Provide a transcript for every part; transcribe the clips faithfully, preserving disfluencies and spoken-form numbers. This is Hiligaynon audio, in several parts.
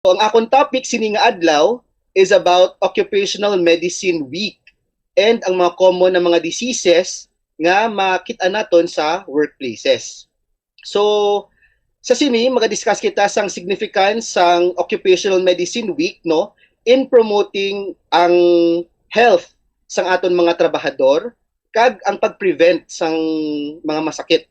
So, ang akon topic sini nga adlaw is about Occupational Medicine Week and ang mga common na mga diseases nga makita naton sa workplaces. So, sa sini, magadiscuss kita sang significance sang Occupational Medicine Week, no, in promoting ang health sang aton mga trabahador kag ang pag-prevent sang mga masakit,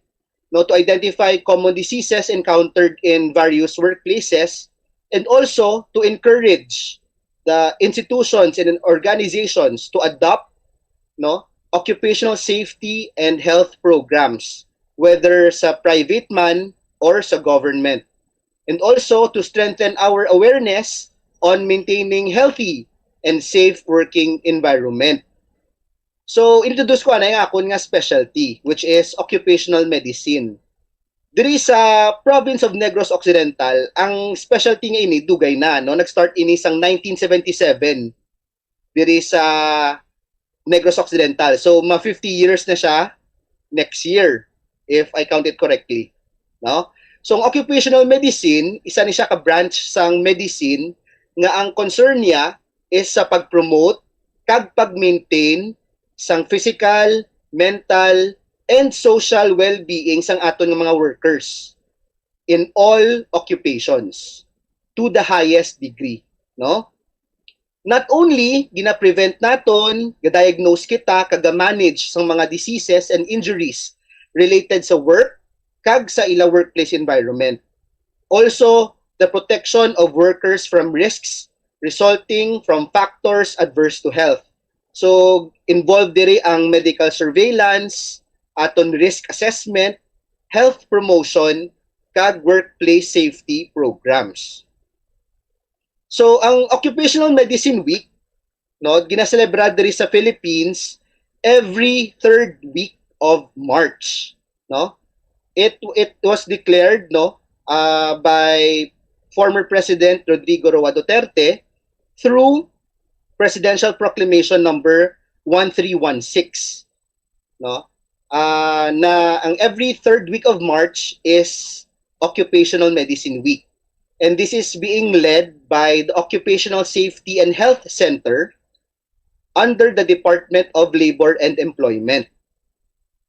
no, to identify common diseases encountered in various workplaces and also to encourage the institutions and organizations to adopt, no, occupational safety and health programs, whether sa private man or sa government, and also to strengthen our awareness on maintaining healthy and safe working environment. So, introduce ko anay ang akon nga specialty, which is occupational medicine. Diri sa province of Negros Occidental, ang specialty nga ini dugay na, no? Nag-start ini sang nineteen seventy-seven diri sa Negros Occidental. So, ma fifty years na siya next year, if I count it correctly. No? So, ang occupational medicine, isa ni siya ka branch sang medicine nga ang concern niya is sa pag-promote kag pag-maintain sang physical, mental, and social well-being sang aton nga mga workers in all occupations to the highest degree, no? Not only gina-prevent naton, ga-diagnose kita kag ga-manage sang mga diseases and injuries related sa work kag sa ila workplace environment. Also, the protection of workers from risks resulting from factors adverse to health. So, involved diri ang medical surveillance, aton risk assessment, health promotion, kag workplace safety programs. So, ang Occupational Medicine Week, no, ginaselebra diri sa Philippines every third week of March, no? It it was declared, no, uh, by former President Rodrigo Roa Duterte through Presidential Proclamation number one three one six, no? Uh, na ang every third week of March is Occupational Medicine Week. And this is being led by the Occupational Safety and Health Center under the Department of Labor and Employment.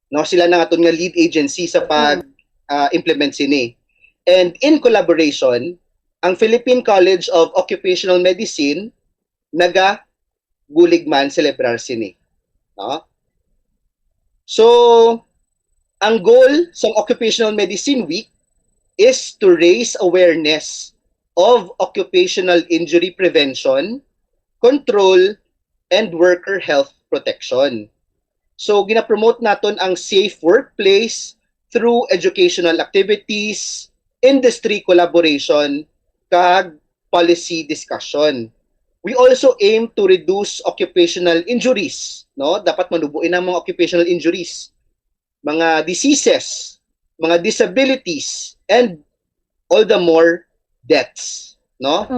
No, sila na aton nga lead agency sa pag, ah, implement sini. And in collaboration, ang Philippine College of Occupational Medicine naga bulig man celebrar sini. No? So, ang goal sa Occupational Medicine Week is to raise awareness of occupational injury prevention, control, and worker health protection. So, ginapromote naton ang safe workplace through educational activities, industry collaboration, kag policy discussion. We also aim to reduce occupational injuries, no? Dapat manubo ang mga occupational injuries, mga diseases, mga disabilities, and all the more deaths, no?